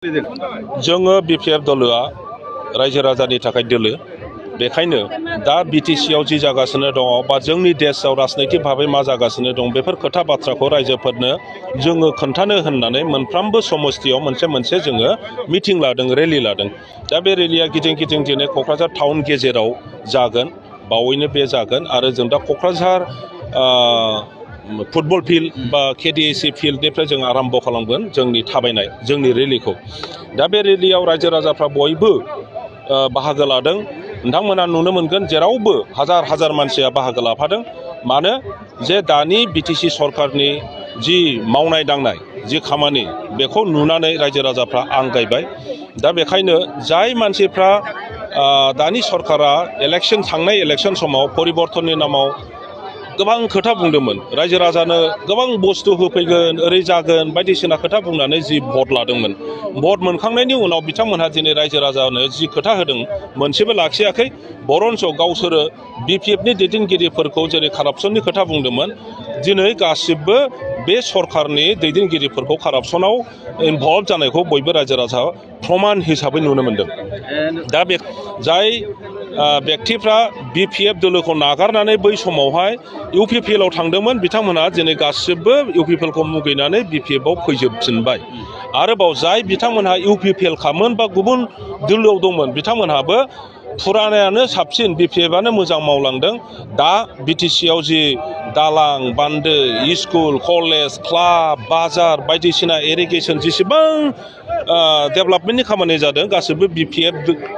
जोङो बिपिएफ दलोआ रायजो राजानि थाखाय दोलो बेखायनो दा बिटिसिआव जि जागासिनो दङ बा जोंनि देशआव राजनैतिक भाबै मा जागासिनो दं बेफोर खोथा बाथ्राखौ रायजोफोरनो जोङो खोन्थानो होननानै मोनफ्रोमबो समस्तियाव मोनसे जोङो मिटिं लादों रेलि लादों। दा बे रेलिया गिदिं दिनै क'क्राझार टाउन गेजेराव जागोन, बावैनो बे जागोन आरो जों दा क'क्राझार फुटबल फिल्ड बा केडिएसि फिल्डनिफ्राय जों आरम्भ खालामगोन जोंनि थाबायनाय जोंनि रेलिखौ। दा बे रेलियाव रायजो राजाफ्रा बयबो बाहागो लादों। नोंथांमोना नुनो मोनगोन जेरावबो हाजार मानसिया बाहागो लाफादों। मानो जे दानि बिटिसि सरकारनि जि मावनाय दांनाय जि खामानि बेखौ नुनानै रायजो राजाफ्रा आंगायबाय। दा बेखायनो जाय मानसिफ्रा दानि सरकारा थांनाय इलेक्शन समाव परिबर्तननि नामाव गोबां खोथा बुंदोंमोन, रायजो राजानो गोबां बुस्थु होफैगोन, ओरै जागोन बायदिसिना खोथा बुंनानै जि भट लादोंमोन, भट मोनखांनायनि उनाव बिथांमोनहा दिनै रायजो राजानो जि खोथा होदों मोनसेबो लाखियाखै। बरन्स गावसोरो बिपिएफनि दैदेनगिरिफोरखौ जेरै कारापसननि खोथा बुंदोंमोन, दिनै गासिबो बे सरकारनि दैदेनगिरिफोरखौ कारापसनाव इनभल्भ जानायखौ बयबो रायजो राजा प्रमान हिसाबै नुनो मोनदों। दा बे जाय व्यक्तिफ्रा बिपिएफ दोलोखौ नागारनानै बै समावहाय इउपिपिएलआव थांदोंमोन, बिथांमोनहा दिनै गासिबो इउपिपिएलखौ मुगैनानै बिपिएफआव फैजोबफिनबाय। आरोबाव जाय बिथांमोनहा इउपिपिएल खामोन बा गुबुन दोलोआव दंमोन बिथांमोनहाबो फुरानायानो साबसिन, बिपिएफआनो मोजां मावलांदों। दा बिटिसिआव जि दालां बान्दो, स्कुल, कलेज, क्लाब, बाजार बायदिसिना इरिगेसन जेसेबां डेभेलपमेन्टनि खामानि जादों गासिबो बिपिएफ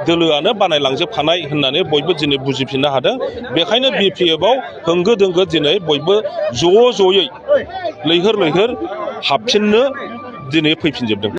दोलोआनो बानायलांजोबखानाय होननानै बयबो दिनै बुजिफिननो हादों। बेखायनो बिपिएफआव होंगो दोंगो दिनै बयबो ज'यै लैहोर हाबफिननो दिनै फैफिनजोबदों।